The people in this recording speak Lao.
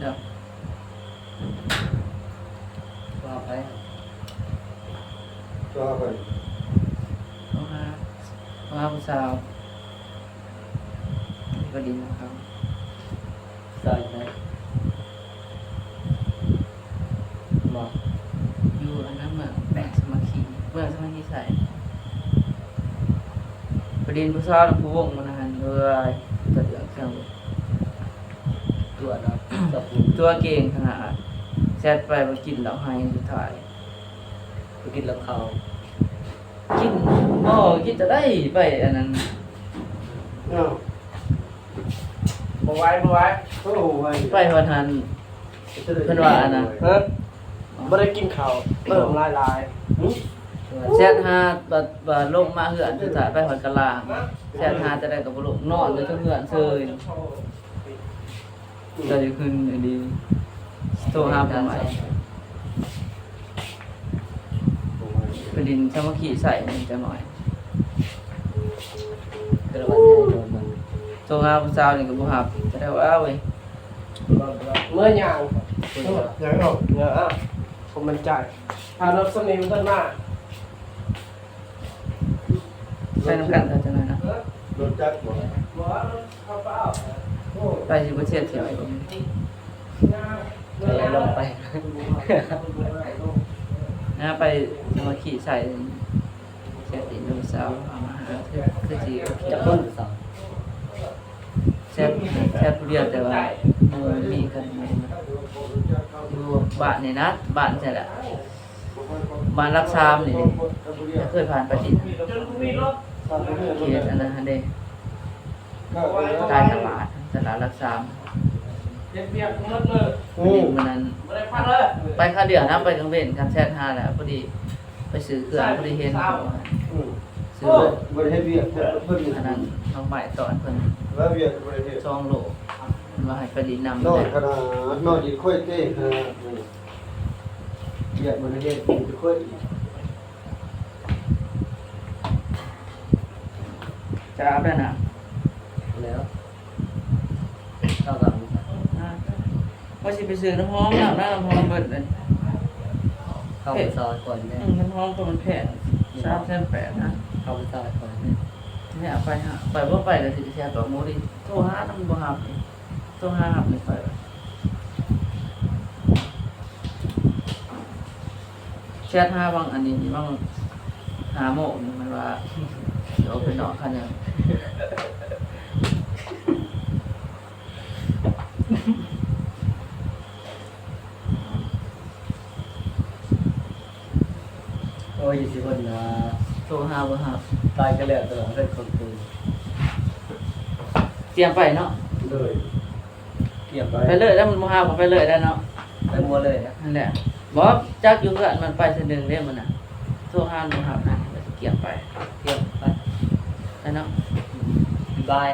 ເຈົ້າ ວ່າໄປ ໂທຫາໃຜ? ໂທຫາ ໂທຫາຜູ້ສາວ ໄປຫຼິ້ນນຳເຂົາ. ສາວຢູ່ໃສ? ບໍ່ ຢູ່ອັນນັ້ນ ເມືອງ ເມືອງສາມັກຄີ ເມືອງສາມັກຄີໃສ? ໄປຫຼິ້ນຜູ້ສາວນຳຜູ້ວົງມັນຫັ້ນເອີຍ ຕະເຫຼືອງເຄື່ອງ ຕົວະເນາະ ຕົວະເກັ່ງຂະໜາດ ແຊັດໄປວ່າກິນແລ້ວໄຫ້ສຸດທ້າຍ ໄປກິນແລ້ວເຂົ້າ ກິນ ບໍ່ກິນຈະໄດ້ໄປອັນນັ້ນ ເອົ້າ ບໍ່ໄຫວ ບໍ່ໄຫວ ໂອ້ ໄຫວ ໄປຮອດຫັ້ນ ເພິ່ນວ່າອັນນັ້ນ ຮະ ບໍ່ໄດ້ກິນເຂົ້າ ເພີ່ມຫຼາຍໆ ຫຶ ແຊັດຫາ ບາດ ບາດລົງມາເຮືອນ ສຸດທ້າຍໄປຮອດກະລາງ ແຊັດຫາຈະໄດ້ກໍບໍ່ລົງ ນອນຢູ່ເທິງເຮືອນເຊີຍ. ເຈົ້າຢ່າຂຶ້ນອັນນີ້ ໂທຫາຜູ້ໃໝ່ ໄປຫຼິ້ນສາມັກຄີໃສ່ແດ່ຈັກໜ້ອຍ ໂທຫາຜູ້ສາວນີ້ກໍບໍ່ຮັບ ຈະໄດ້ວ່າເວີຍ ເມື່ອຫຍັງ ເມື່ອຫຍັງເນາະ ເມື່ອ ເອົ້າ ບໍ່ໝັ້ນໃຈ ຖ້າລົດສ່ຳນີ້ມັນຕ້ອງມາ. ໄປນຳກັນເທື່ອຈັກໜ້ອຍເນາະ ລົດຈັກບໍ່ ໄປຊິບໍ່ເສຍຖຽວອີກ ໄປລົງໄປ ນະ ໄປສາມັກຄີໃສ່ ເສຍຕີນລູກສາວ ເອົາມາຫາ ຄື ຄືຊິໂອເຄ ຈັກຄົນສາວ ແຊດ ແຊດຜູ້ດຽວ ແຕ່ວ່າໝູ່ມີກັນ ຢູ່ບ້ານນີ້ນະ ບ້ານໃສລະ ບ້ານຫຼັກສາມນີ້ເດ້ ເຄີຍຜ່ານໄປຕິດ ເຂດອັນນັ້ນຫັ້ນເດ້ ໃຕ້ຕະຫຼາດ ຕະຫຼາດຫຼັກສາມ ອືມ ມື້ນັ້ນ ໄປຄາວດຽວນະ ໄປກາງເວັນ ຄັນແຊດຫາແລ້ວ ພໍດີໄປຊື້ເຄື່ອງ ພໍດີເຫັນ ອືມ ຊື້ ບໍ່ໄດ້ເຮັດວຽກ ອັນນັ້ນ ດອກໄມ້ຕອນເພິ່ນ ແລ້ວວຽກບໍ່ໄດ້ເຮັດ ສອງໂລ ເພິ່ນວ່າໃຫ້ໄປຫຼິ້ນນຳ ນອນຂະໜາດ ນອນອີກຄ່ອຍເຕະຂະໜາດ ວຽກບໍ່ໄດ້ເຮັດ ຈະອາບແລ້ວນະ ແລ້ວ ເຂົ້າກັນ ວ່າຊິໄປຊື້ນ້ຳຫອມ ນ້ຳ ນ້ຳຫອມເບິດເລີຍ ເຂົ້າໄປຊອຍກ່ອນແດ່ ອືມ ນ້ຳຫອມກໍມັນແພງ ສາມແສນແປດນະ ເຂົ້າໄປຊອຍກ່ອນແດ່ ນີ້ເອົາໄປຫາ ໄປບໍ່ໄປກໍຊິເສຍດອກໂມດິ ໂທຫານຳບໍ່ຮັບ ໂທຫາຮັບນີ້ຂ້ອຍ ແຊດຫາຫວ່າງອັນນີ້ ຫວ່າງຫ້າໂມງນີ້ ມັນວ່າຊິອອກໄປນອກຄັນຫຍັງ ໂອ້ຍ ຊິເບິ່ງນະ ໂທຫາບໍ່ຮັບ ຕາຍກໍແລ້ວແຕ່ວ່າເຮັດຂອງກູ ຕຽມໄປເນາະ ໂດຍ ຕຽມໄປ ໄປເລີຍ ແລ້ວມັນບໍ່ຮັບກໍໄປເລີຍໄດ້ເນາະ ໄປໝົດເລີຍນະ ນັ້ນແຫຼະ ບໍ່ ຈັກຢູ່ເຮືອນມັນໄປເທື່ອໜຶ່ງເດ້ມື້ນະ ໂທຫາບໍ່ຮັບນະ ກໍຊິກຽມໄປ ກຽມໄປ ໄປເນາະ ບາຍ.